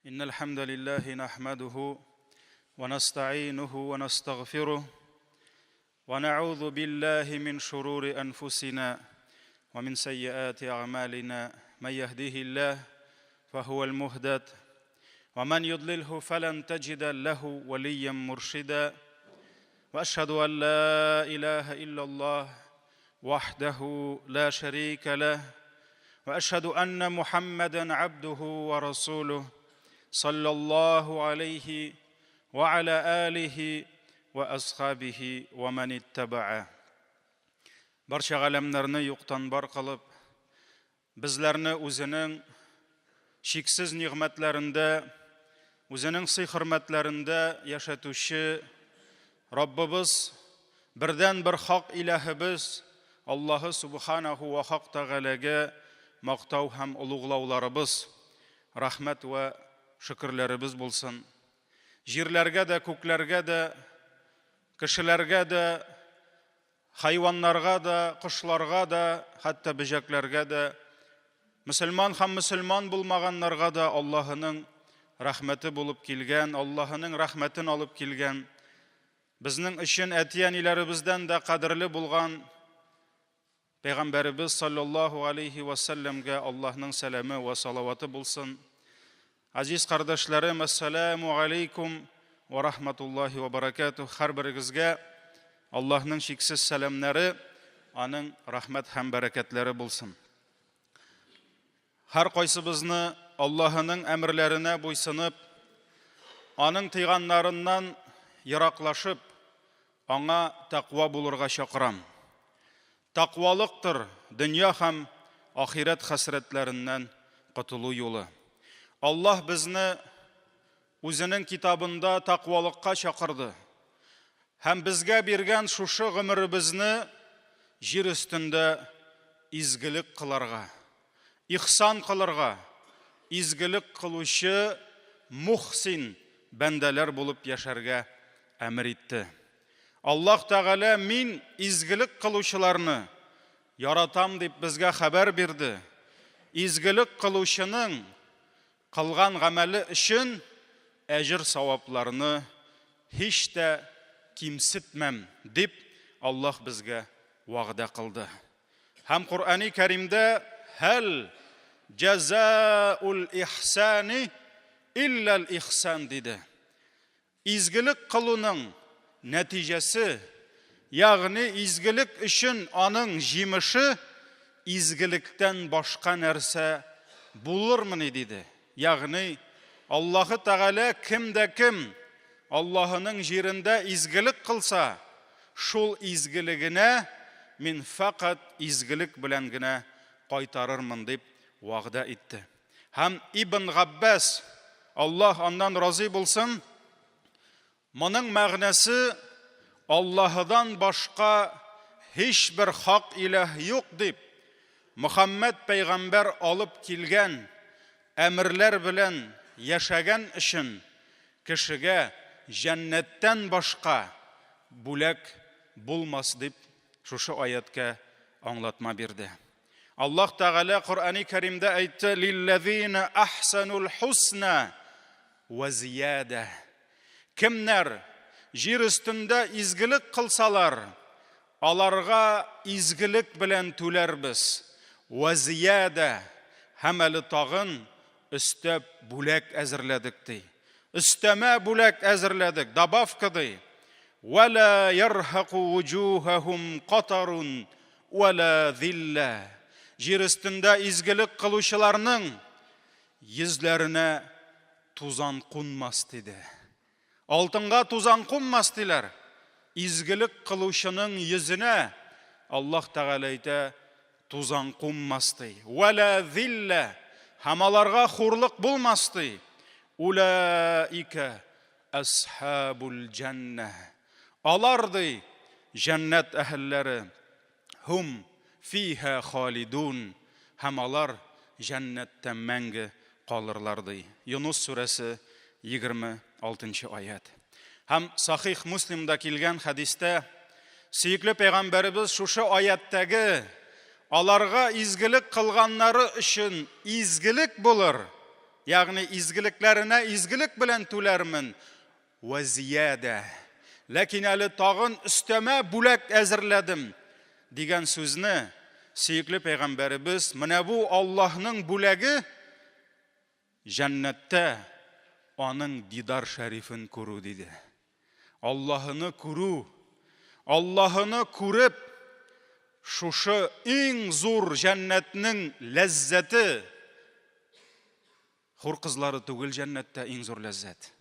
إن الحمد لله نحمده ونستعينه ونستغفره ونعوذ بالله من شرور أنفسنا ومن سيئات أعمالنا من يهده الله فهو المهدد ومن يضلله فلن تجد له وليا مرشدا واشهد ان لا اله الا الله وحده لا شريك له واشهد ان محمدا عبده ورسوله صلى الله عليه وعلى اله واصحابه ومن اتبعه Барча галәмнәрне юктан бар кылып, безләрне үзенең чиксез нигъмәтләрендә, үзенең сый-хөрмәтләрендә яшәтүче Раббыбыз, бердән-бер хак иләһебез Аллаһы Субханаху ва Хак Тәгаләгә мактау һәм олуглауларыбыз, рәхмәт вә шөкерләребез булсын. Җирләргә дә, күкләргә дә, кешеләргә дә, хайваннарга да, кошларга да, хәтта бөҗәкләргә дә, мөселман һәм мөселман булмаганнарга да Аллаһының рәхмәте булып килгән, Аллаһының рәхмәтен алып килгән, безнең өчен әти-әниләребездән дә кадерле булган Пәйгамбәребез саллаллаһу алейхи ва сәлләмгә Аллаһның сәламе ва салаваты булсын. Азиз кардәшләрем, ассаламу алейкум ва рахматуллахи ва баракатух. Һәрберегезгә Аллаһның чиксез сәламнәре, аның рәхмәт һәм бәрәкәтләре булсын. Һәр кайсыбызны Аллаһының әмерләренә буйсынып, аның тыйганнарыннан ераклашып, Аңа тәкъва булырга чакырам. Тәкъвалыктыр дөнья һәм ахирәт хәсрәтләреннән котылу юлы. Аллаһ безне Үзенең китабында тәкъвалыкка чакырды һәм безгә биргән шушы гомеребезне җир өстендә изгелек кыларга, ихсан кылырга, изгелек кылучы мухсин бәндәләр булып яшәргә әмер итте. Аллаһ Тәгалә мин изгелек кылучыларны яратам дип безгә хәбәр бирде. Изгелек кылучының кылган гамәле өчен әҗер-савапларны һич тә кимсетмәм дип Аллаһ безгә вәгъдә кылды. Һәм Коръәни Кәримдә Һәл җәзаул ихсани илләл ихсан диде. Изгелек кылуның нәтиҗәсе, ягъни изгелек өчен аның җимеше изгелектән башка нәрсә булырмыни диде. Ягъни Аллаһы Тәгалә кем дә кем Аллаһының җирендә изгелек кылса, шул изгелегенә мин фәкать изгелек белән генә кайтарырмын дип вәгъдә итте. Һәм Ибн Габбас, Аллаһ аннан разый булсын, моның мәгънәсе Аллаһыдан башка һичбер хак иләһ юк дип, Мөхәммәд пәйгамбәр алып килгән әмерләр белән яшәгән өчен кешегә җәннәттән башка бүләк булмас дип шушы аятькә аңлатма бирде. Аллаһ Тәгалә Коръәни Кәримдә әйтте: "Лилләзина ахсанул хусна ва зияда". Кемнәр җир өстендә изгелек кылсалар, аларга изгелек белән түләрбез. Ва зияда һәм әле тагын өстәп бүләк әзерләдек ди. Өстәмә бүләк әзерләдек, добавка ди. Ва ла ярхаку вуҗухахум катарун Вә лә зиллә. Җир өстендә изгелек кылучыларның йөзләренә тузан кунмас, диде. Алтынга тузан кунмас, диләр. Изгелек кылучының йөзенә Аллаһ Тәгалә әйтә, тузан кунмас, ди. Вә лә зиллә. Һәм аларга хурлык булмас, ди. Улаика әсхабул җәннә. Алар, ди, җәннәт әһелләре, һум фиһа халидун, һәм алар җәннәттә мәңге калырлар, ди. Юнус сүрәсе, 26 нчы аять. Һәм Сахих Муслимда килгән хәдистә сөекле пәйгамбәребез шушы аятьтәге аларга изгелек кылганнары өчен изгелек булыр, ягъни изгелекләренә изгелек белән түләрмен, вә зиядә. Ләкин әле тагын өстәмә бүләк әзерләдем, дигән сүзне сөекле пәйгамбәребез, менә бу Аллаһның бүләге, җәннәттә аның дидар шәрифен күрү, диде. Аллаһыны күрү, Аллаһыны күреп, шушы иң зур җәннәтнең ләззәте, хур кызлары түгел җәннәттә иң зур ләззәт.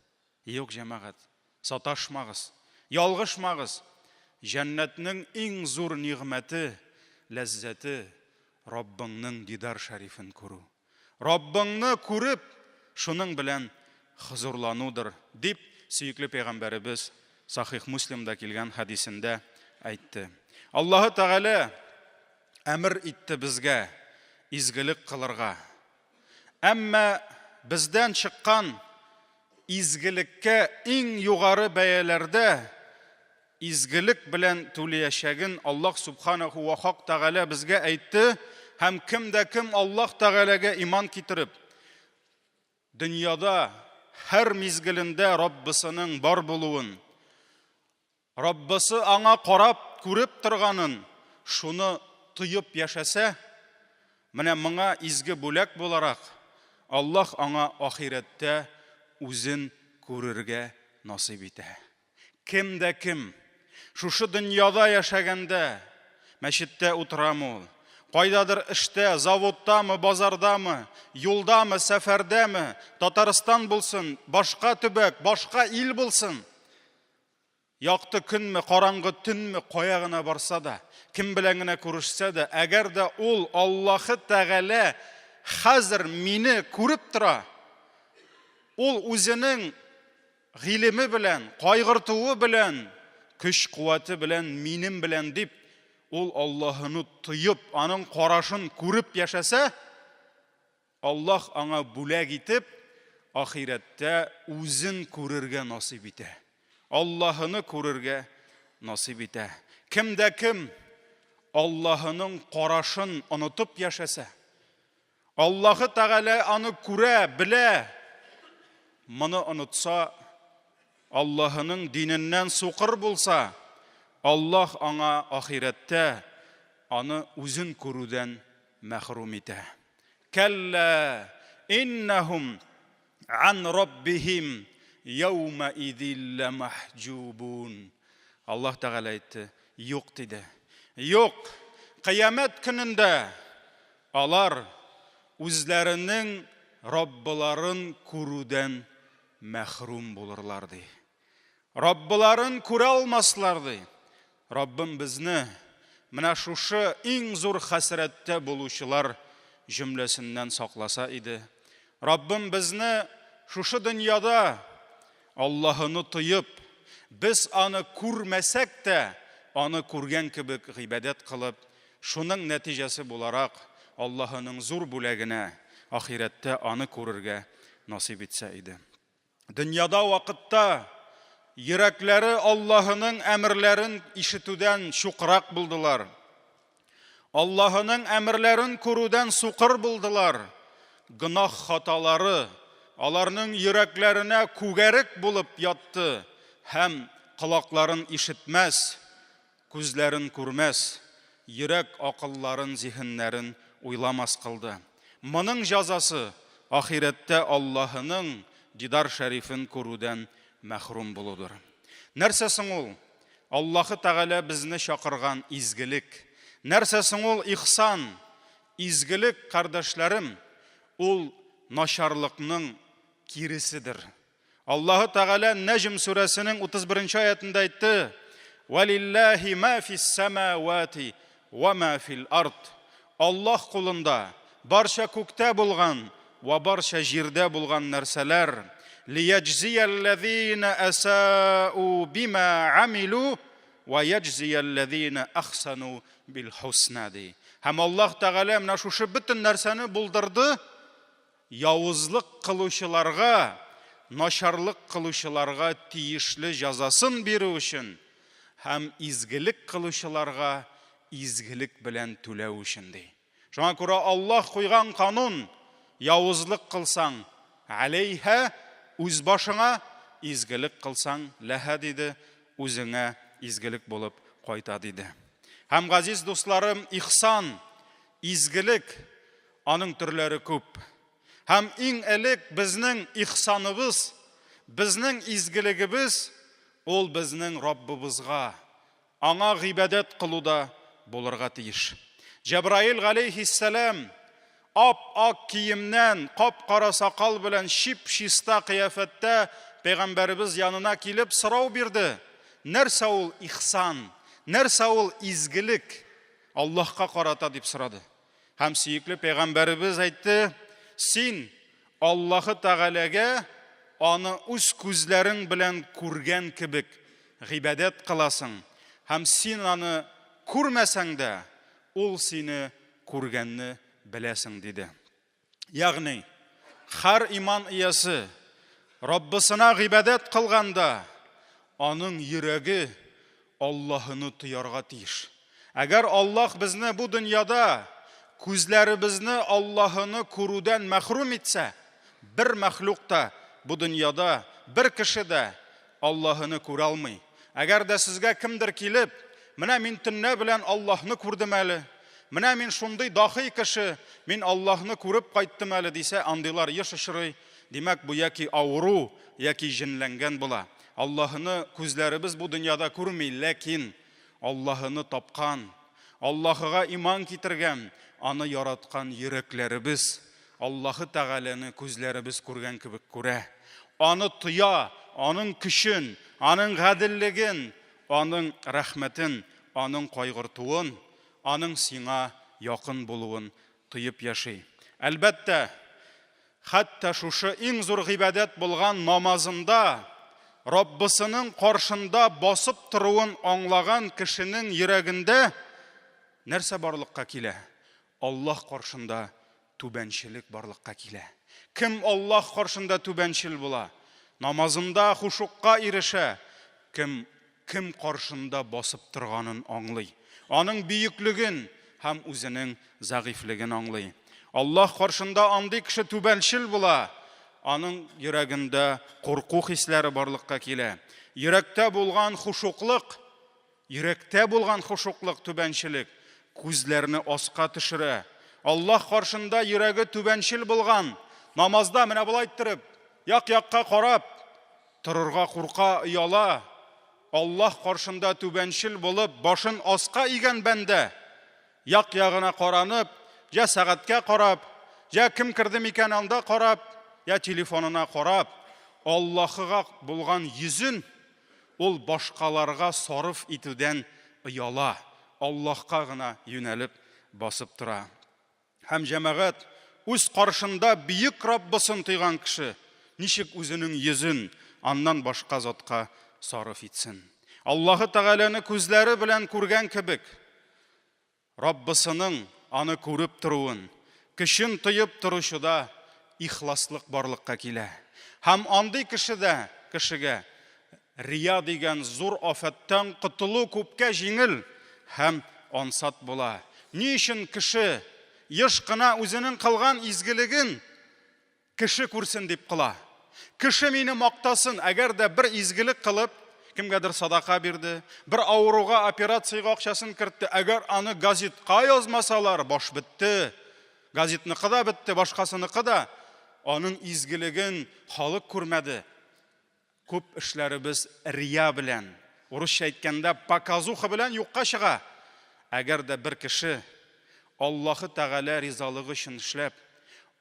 Юк, җәмәгать, саташмагыз, ялгышмагыз. Җәннәтнең иң зур нигъмәте, ләззәте, Раббыңның дидар шәрифен күрү. Раббыңны күреп, шуның белән хозурланудыр, дип сөекле пәйгамбәребез Сахих Муслимда килгән хәдисендә әйтте. Аллаһы Тәгалә әмер итте безгә изгелек кылырга. Әмма бездән чыккан изгелеккә иң югары бәяләрдә изгелек белән түлиячәген Аллаһ Субханаху ва Хак Тәгалә безгә әйтте, һәм кем дә кем Аллаһ Тәгаләгә иман китереп, дөньяда һәр мизгелендә Раббысының бар булуын, Раббысы аңа карап, күреп торганын, шуны тоеп яшәсә, менә моңа изге бүләк буларак, Аллаһ аңа ахирәттә үзен күрергә насыйп итә. Кем дә кем шушы дөньяда яшәгәндә, мәчеттә утырамы ул, кайдадыр эштә, заводтамы, базардамы, юлдамы, сәфәрдәме, Татарстан булсын, башка төбәк, башка ил булсын, якты көнме, караңгы төнме, кая гына барса да, кем белән генә күрешсә дә, әгәр дә ул Аллаһы Тәгалә хәзер мине күреп тора, ул үзенең Гыйлеме белән, кайгыртуы белән, көч-куәте белән минем белән дип, ул Аллаһыны тоеп, аның карашын күреп яшәсә, Аллаһ аңа бүләк итеп, ахирәттә үзен күрергә насыйп итә. Аллаһыны күрергә насыйп итә. Кем дә кем Аллаһының карашын онытып яшәсә, Аллаһы Тәгалә аны күрә, белә. Моны онытса, Аллаһының диненнән сукыр булса, Аллаһ аңа ахирәттә аны үзен күрүдән мәхрүм итә. Кәллә иннәһум ан раббихим яума идил ләмахҗубун. Аллаһ Тәгалә әйтте, юк диде. Юк, кыямәт көнендә Алар үзләренең Раббыларын күрүдән мәхрүм булырлар, ди. Раббыларын күрә алмаслар, ди. Раббым безне менә шушы иң зур хәсрәттә булучылар җөмләсеннән сакласа иде. Раббым безне шушы дөньяда Аллаһыны тоеп, без аны күрмәсәк тә, аны күргән кебек гыйбадәт кылып, Шуның нәтиҗәсе буларак, Аллаһының зур бүләгенә, ахирәттә Аны күрергә насыйп итсә иде. Дөньяда вакытта йөрәкләре Аллаһының әмерләрен ишетүдән чукрак булдылар. Аллаһының әмерләрен күрүдән сукыр булдылар. Гөнаһ хаталары аларның йөрәкләренә күгәрек булып ятты һәм колакларын ишетмәс, Күзләрен күрмәс, йөрәк акылларын, зиһеннәрен уйламас кылды. Моның җазасы, ахирәттә Аллаһының дидар шәрифен күрүдән мәхрүм булудыр. Нәрсә соң ул Аллаһы Тәгалә безне чакырган изгелек? Нәрсә соң ул ихсан? Изгелек, кардәшләрем, ул начарлыкның киреседер. Аллаһы Тәгалә Нәҗм сүрәсенең 31 нче аятында әйтте: "Валиллаһи ма фис самавати ва ма фил ард". Аллаһ кулында барча күктә булган ва барча җирдә булган нәрсәләр. Лияҗзиялләзина асау бима амилу ва яҗзиялләзина ахсану бил хусна ди. Һәм Аллаһ Тәгалә менә шушы бөтен нәрсәне булдырды. Явызлык кылучыларга, начарлык кылучыларга тиешле җәзасын бирү өчен һәм изгелек кылучыларга изгелек белән түләү өчен, ди. Шуңа күрә Аллаһ куйган канун, явызлык кылсаң, Алейһә, үз башыңа, изгелек кылсаң, ләһә, диде, үзеңә изгелек булып кайта, диде. Һәм, газиз дусларым, ихсан, изгелек, аның төрләре күп. Һәм иң элек безнең ихсаныбыз, безнең изгелегебез, ул безнең Раббыбызга, Аңа гыйбадәт кылуда булырга тиеш. Җәбраил галәйһиссәлам ап-ак киемнән, кап-кара сакал белән чип-чиста кыяфәттә пәйгамбәребез янына килеп сорау бирде. Нәрсә ул ихсан? Нәрсә ул изгелек Аллаһка карата дип сорады. Һәм сөекле пәйгамбәребез әйтте, син Аллаһы Тәгаләгә аны үз күзләрең белән күргән кебек гыйбадәт кыласың һәм син аны күрмәсәң дә, ул сине күргәнне беләсең, диде. Ягъни, һәр иман иясе Раббысына гыйбадәт кылганда, аның йөрәге Аллаһыны тоярга тиеш. Әгәр Аллаһ безне бу дөньяда күзләребезне Аллаһыны күрүдән мәхрүм итсә, бер мәхлук та бу дөньяда, бер кеше дә Аллаһыны күрә алмый. Әгәр дә сезгә кемдер килеп, менә мин төнлә белән Аллаһны күрдем әле, менә мин шундый дахи кеше, мин Аллаһны күреп кайттым әле дисә, андыйлар еш очрый. Димәк, бу яки авыру, яки җенләнгән була. Аллаһыны күзләребез бу дөньяда күрми, ләкин Аллаһыны тапкан, Аллаһыга иман китергән, аны яраткан йөрәкләребез Аллаһы Тәгаләне күзләребез күргән кебек күрә. Аны тоя, аның көчен, аның гаделлеген, аның рәхмәтен, аның кайгыртуын, аның сиңа якын булуын тоеп яши. Әлбәттә, хәтта шушы иң зур гыйбадәт булган намазында Раббысының каршында басып торуын аңлаган кешенең йөрәгендә нәрсә барлыкка килә? Аллаһ каршында түбәнчелек барлыкка килә. Кем Аллаһ каршында түбәнчел була, намазында хушукка ирешә, кем кем каршында басып торганын аңлый, аның бөеклеген һәм үзенең зәгыйфьлеген аңлый. Аллаһ каршында андый кеше түбәнчел була, аның йөрәгендә курку хисләре барлыкка килә. Йөрәктә булган хушуклык Йөрәктә булган хошуклык, түбәнчелек, күзләрне аска төшерә. Аллаһ каршында йөрәге түбәнчел булган, намазда менә болай иттереп, як-якка карап, торырга курка, ояла. Аллаһ каршында түбәнчел булып, башын аска игән бәндә, як-ягына каранып, я сәгатькә карап, я кем керде микән анда карап, я телефонына карап, Аллаһыга булган йөзен Ул башкаларга сарыф итүдән ояла, Аллаһка гына юнәлеп басып тора. Һәм җәмәгать, үз каршында бөек Раббысын тойган кеше ничек үзенең йөзен аннан башка затка сарыф итсен? Аллаһы Тәгаләне күзләре белән күргән кебек, Раббысының аны күреп торуын, көчен тоеп торучыда ихласлык барлыкка килә. Һәм андый кешедә, кешегә рия дигән зур афәттән котылу күпкә җиңел һәм ансат була. Ни өчен кеше еш кына үзенең кылган изгелеген Кеше күрсен дип кыла. Кеше мине мактасын, әгәр дә бер изгелек кылып, кемгәдер садака бирде, бер авыруга операциягә акчасын кертте, әгәр аны газетка язмасалар, баш бетте. Газетныкы да бетте, башкасыныкы да. Аның изгелеген халык күрмәде. Күп эшләребез рия белән, урысча әйткәндә, показуха белән юкка чыга. Әгәр дә бер кеше Аллаһы Тәгалә ризалыгы өчен эшләп,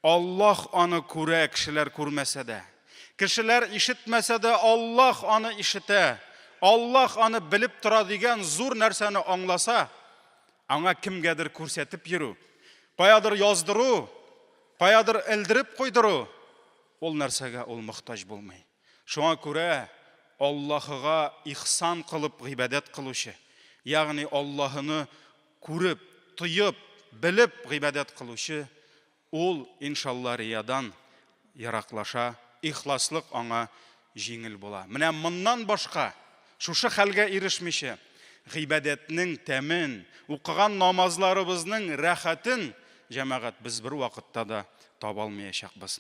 Аллаһ аны күрә, кешеләр күрмәсә дә. Кешеләр ишетмәсә дә, Аллаһ аны ишетә. Аллаһ аны белеп тора дигән зур нәрсәне аңласа, аңа кемгәдер күрсәтеп йөрү, каядыр яздыру, каядыр элдереп куйдыру, Ул нәрсәгә ул мохтаҗ булмый. Шуңа күрә Аллаһыга ихсан кылып гыйбадәт кылучы, ягъни Аллаһыны күреп, тоеп, белеп гыйбадәт кылучы, ул, иншалла, риядан ераклаша, ихласлык аңа җиңел була. Менә моннан башка, шушы хәлгә ирешмичә, гыйбадәтнең тәмен, укыган намазларыбызның рәхәтен, җәмәгать, без бервакытта да таба алмаячакбыз.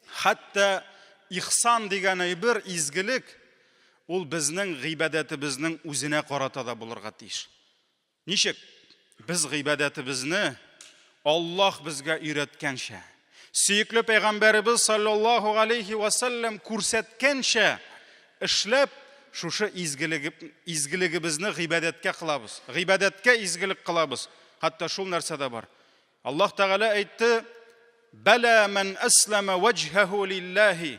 Хәтта ихсан дигән әйбер, изгелек, ул безнең гыйбадәтебезнең үзенә карата да булырга тиеш. Ничек? Без гыйбадәтебезне Аллаһ безгә өйрәткәнчә, сөекле пәйгамбәребез саллаллаһу алейхи ва сәлләм күрсәткәнчә эшләп, шушы изгелегебезне гыйбадәткә кылабыз. Гыйбадәткә изгелек кылабыз. Хәтта шул нәрсә дә бар. Аллаһ Тәгалә әйтте, Бәлә мән әсләмә вәҗһәһу лилләһи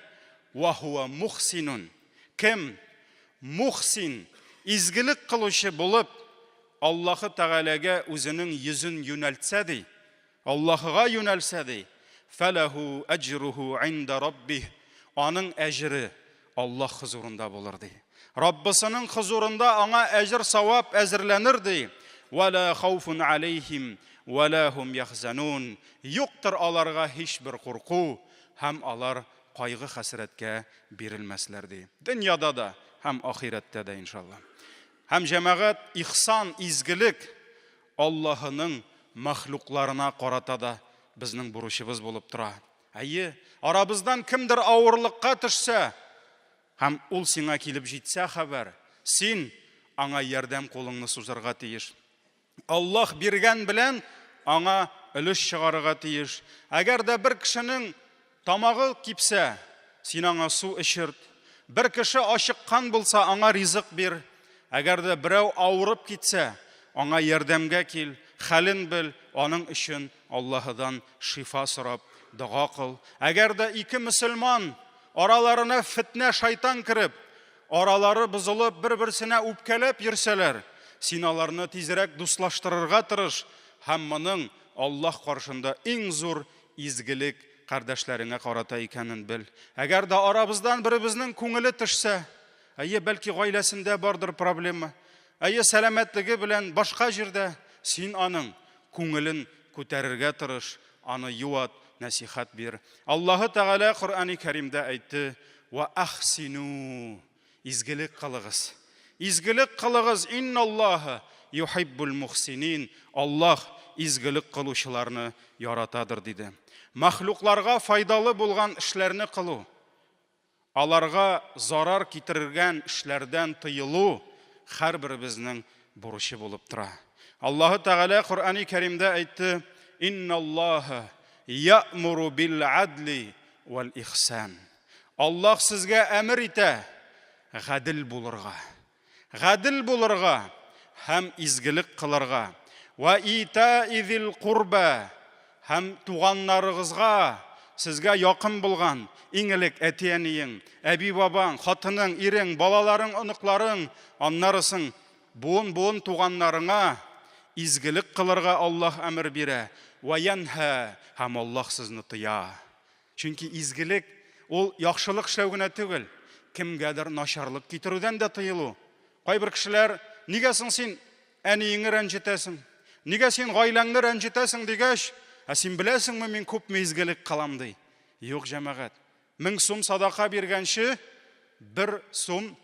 ва хуа мухсинун. Кем мухсин, изгелек кылучы булып, Аллаһы Тәгаләгә үзенең йөзен юнәлтсә ди, Аллаһыга юнәлсә ди, фәләһу әҗруху инда раббих, аның әҗере Аллаһ хозурында булыр ди. Раббысының хозурында аңа әҗер савап әзерләнер ди. Вәлә хауфун алейхим, вәлә хум яхзанун. Юктыр аларга һичбер курку һәм алар кайгы хәсрәткә бирелмәсләр ди. Дөньяда да һәм ахирәттә дә иншалла. Һәм җәмәгать ихсан, изгелек Аллаһының мәхлукларына карата да безнең бурычыбыз булып тора. Әйе, арабыздан кемдер авырлыкка төшсә һәм ул сиңа килеп җитсә хәбәр, син аңа ярдәм кулыңны сузарга тиеш. Аллаһ биргән белән аңа өлеш чыгарырга тиеш. Әгәр дә бер кешенең тамагы кипсә, син аңа су эчерт. Бер кеше ачыккан булса, аңа ризык бир. Әгәр дә берәү авырып китсә, аңа ярдәмгә кил, хәлен бел, аның өчен Аллаһыдан шифа сорап, дога кыл. Әгәр дә ике мөселман араларына фетнә шайтан кереп, аралары бозылып, бер-берсенә үпкәләп йөрсәләр, син аларны тизрәк дуслаштырырга тырыш һәм моның Аллаһ каршында иң зур изгелек кардәшләреңә карата икәнен бел. Әгәр дә арабыздан беребезнең күңеле төшсә, әйе, бәлки гаиләсендә бардыр проблема, әйе, сәламәтлеге белән башка җирдә, син аның күңелен күтәрергә тырыш, аны юат, нәсихәт бир. Аллаһы Тәгалә Коръәни Кәримдә әйтте, Ва ахсину, изгелек кылыгыз. Изгелек кылыгыз, инналлаһа юхиббул мухсинин. Аллаһ изгелек кылучыларны яратадыр, диде. Мәхлукларга файдалы булган эшләрне кылу, Аларга зарар китергән эшләрдән тыелу һәрберебезнең бурычы булып тора. Аллаһы Тәгалә Коръәни Кәримдә әйтте: "Инналлаһа я'муру бил адли вал ихсан". Аллаһ сезгә әмер итә гадел булырга. Гадел булырга һәм изгелек кылырга. Вә итаи зил курба һәм туганнарыгызга, сезгә якын булган, иң элек әти-әниең, әби-бабаң, хатының, ирең, балаларың, оныкларың, аннары соң буын-буын туганнарыңа изгелек кылырга Аллаһ әмер бирә. Вә янһә һәм Аллаһ сезне тыя. Чөнки изгелек ул яхшылык эшләү генә түгел, кемгәдер начарлык китерүдән дә тыелу. Кайбер кешеләр, нигә соң син әниеңне рәнҗетәсең? Нигә син гаиләңне рәнҗетәсең дигәч, ә син беләсеңме, мин күпме изгелек кылам ди. Юк, җәмәгать. 1000 сум садака биргәнче, бер сум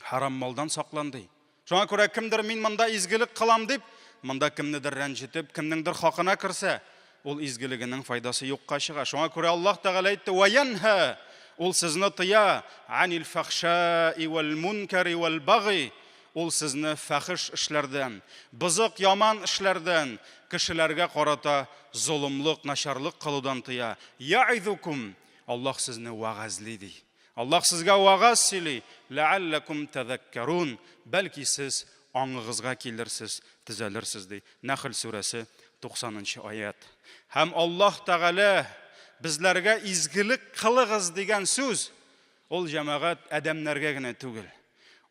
Харам малдан саклан ди. Шуңа күрә кемдер мин монда изгелек кылам дип, монда кемнедер рәнҗетеп, кемнеңдер хакына керсә, ул изгелегенең файдасы юкка чыга. Шуңа күрә Аллаһ Тәгалә әйтте: "Ва янһа" Ул сезне тыя анил фахшаи вал мункари вал баги. Ул сезне фәхиш эшләрдән, бозык яман эшләрдән, кешеләргә карата золымлык, начарлык кылудан тыя. Яизукум Аллаһ сезне вәгазьли ди. Аллаһ сезгә вәгазь сөйли, ләалләкум тәзәккәрун, бәлки сез аңыгызга килерсез, төзәлерсез, ди. Нәхл сүрәсе, 90 нчы аять. Һәм Аллаһ Тәгалә безләргә изгелек кылыгыз дигән сүз, ул җәмәгать адәмнәргә генә түгел.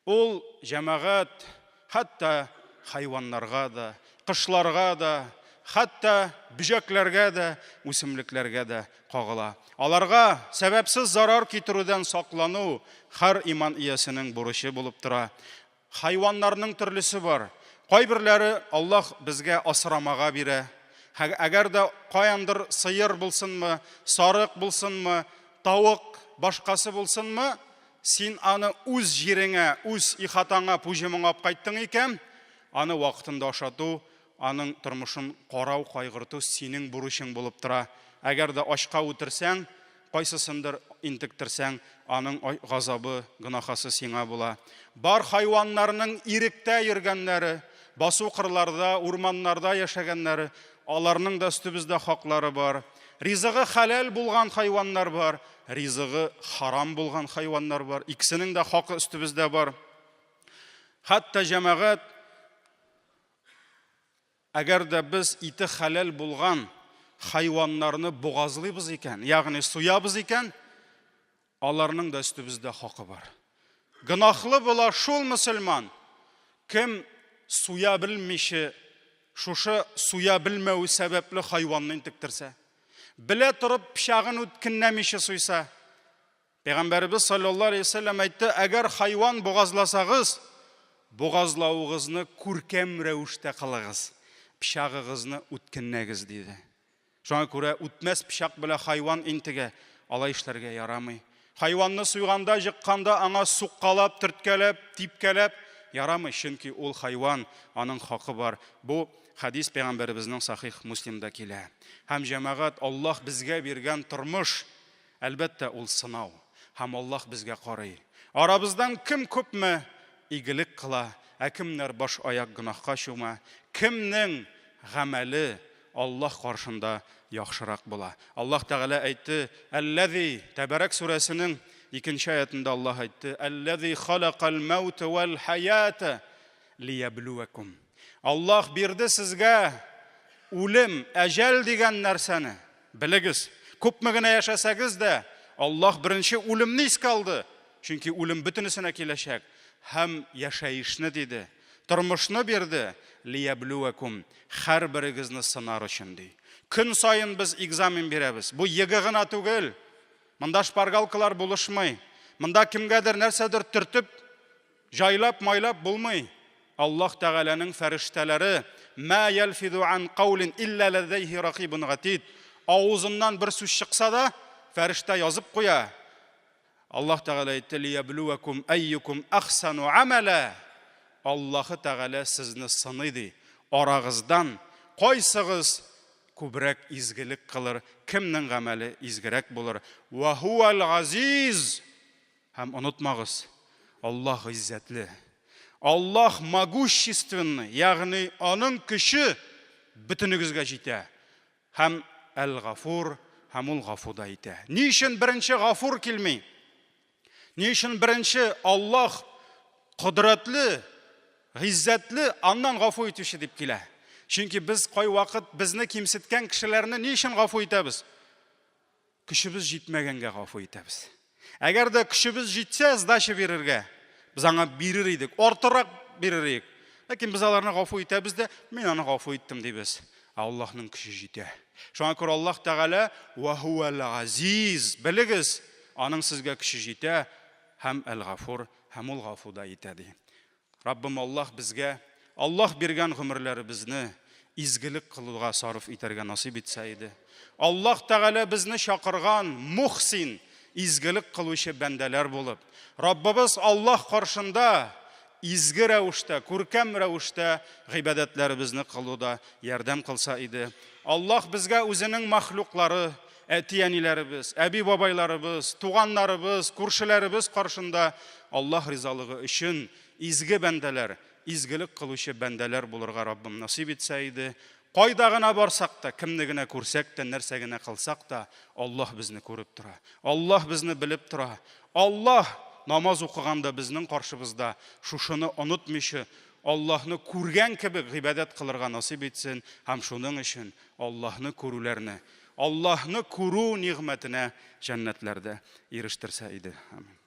Ул җәмәгать хәтта хайваннарга да, кошларга да, хәтта бөҗәкләргә дә, үсемлекләргә дә кагыла. Аларга сәбәпсез зарар китерүдән саклану һәр иман иясенең бурычы булып тора. Хайваннарның төрлесе бар. Кайберләре Аллаһ безгә асрамага бирә. Әгәр дә каяндыр сыер булсынмы, сарык булсынмы, тавык, башкасы булсынмы, Син аны үз җиреңә, үз ихатаңа, пуҗымыңа алып кайттың икән, аны вакытында ашату, аның тормышын карау, кайгырту синең бурычың булып тора. Әгәр дә ачка үтерсәң, кайсысындыр интектерсәң, аның газабы, гөнаһасы сиңа була. Бар хайваннарның иректә йөргәннәре, басу-кырларда, урманнарда яшәгәннәре, аларның да өстебездә хаклары бар. Ризыгы хәләл булган хайваннар бар, ризыгы харам булган хайваннар бар. Икесенең дә хакы өстебездә бар. Хәтта җәмәгать, әгәр дә без ите хәләл булган хайваннарны бугазлыйбыз икән, ягъни суябыз икән, аларның да өстебездә хакы бар. Гөнаһлы була шул мөселман, кем суя белмичә, шушы суя белмәве сәбәпле хайванны интектерсә, белә торып пычагын үткенләмичә суйса. Пәйгамбәребез саллаллаһу алейһи вәсәлләм әйтте, әгәр хайван бугазласагыз, бугазлавыгызны күркәм рәвештә кылыгыз, пычагыгызны үткенләгез, диде. Шуңа күрә үтмәс пычак белән хайван интегә, алай эшләргә ярамый. Хайванны суйганда, җыкканда аңа суккалап, төрткәләп, типкәләп ярамый, чөнки ул хайван, аның хакы бар. Бу хәдис пәйгамбәребезнең Сахих Муслимда килә. Һәм җәмәгать, Аллаһ безгә биргән тормыш, Әлбәттә, ул сынау. Һәм Аллаһ безгә карый. Арабыздан кем күпме игелек кыла, ә кемнәр баш-аяк гөнаһка чума, кемнең гамәле Аллаһ каршында яхшырак була. Аллаһ Тәгалә әйтте, Әлләзи, Тәбәрәк сүрәсенең икенче аятында Аллаһ әйтте, Әлләзи халакал мәүтә вәл хәята лияблүәкум. Аллаһ бирде сезгә үлем, әҗәл дигән нәрсәне. Белегез, күпме генә яшәсәгез дә, Аллаһ беренче үлемне искә алды, чөнки үлем бөтенесенә киләчәк, һәм яшәешне диде, тормышны бирде, лияблүәкүм, һәрберегезне сынар өчен, ди. Көн саен без экзамен бирәбез. Бу ЕГЭ гына түгел. Монда шпаргалкалар булышмый. Монда кемгәдер нәрсәдер төртеп, Җайлап-майлап булмый. Аллаһ Тәгаләнең фәрештәләре, Мә ялфизу ан каулин илля ләдәйһи ракибун гатид. Авызыннан бер сүз чыкса да, фәрештә язып куя. Аллаһ Тәгалә әйтте, Лияблүәкүм әйюкүм әхсәну амәлә. Аллаһы Тәгалә сезне сыный ди. Арагыздан кайсыгыз күбрәк изгелек кылыр, кемнең гамәле изгерәк булыр. Вә һуәл газиз. Һәм онытмагыз, Аллаһ гыйззәтле. Аллаһ могущественный, ягъни аның көче бөтенегезгә җитә. Һәм Әл-Гафур, һәм ул гафу да итә. Ни өчен беренче Гафур килми? Ни өчен беренче Аллаһ кодрәтле, гыйззәтле, аннан гафу итүче дип килә? Чөнки без кайвакыт безне кимсеткән кешеләрне ни өчен гафу итәбез? Көчебез җитмәгәнгә гафу итәбез. Әгәр дә көчебез җитсә, сдача бирергә, без аңа бирер идек, артыграк бирер идек. Ләкин без аларны гафу итәбез дә, мин аны гафу иттем дибез. Ә Аллаһның көче җитә. Шуңа күрә Аллаһ Тәгалә ва һуәл азиз, белегез, аның сезгә көче җитә һәм әл-гафур, һәм ул гафу да итә ди. Раббым Аллаһ безгә Аллаһ биргән гомерләребезне изгелек кылуга сарыф итәргә насыйп итсә иде. Аллаһ Тәгалә безне чакырган мухсин, изгелек кылучы бәндәләр булып, Раббыбыз Аллаһ каршында изге рәвештә, күркәм рәвештә гыйбадәтләребезне кылуда ярдәм кылса иде. Аллаһ безгә үзенең махлуклары, әти-әниләребез, әби-бабайларыбыз, туганнарыбыз, күршеләребез каршында Аллаһ ризалыгы өчен изге бәндәләр, изгелек кылучы бәндәләр булырга Раббым насыйп итсә иде. Кайда гына барсак та, кемне генә күрсәк тә, нәрсә генә кылсак та, Аллаһ безне күреп тора. Аллаһ безне белеп тора. Аллаһ намаз укыганда безнең каршыбызда, шушыны онытмыйча, Аллаһны күргән кебек гыйбадәт кылырга насыйп итсен һәм шуның өчен Аллаһны күрүләрне, Аллаһны күрү нигъмәтенә җәннәтләрдә ирештерсә иде. Амин.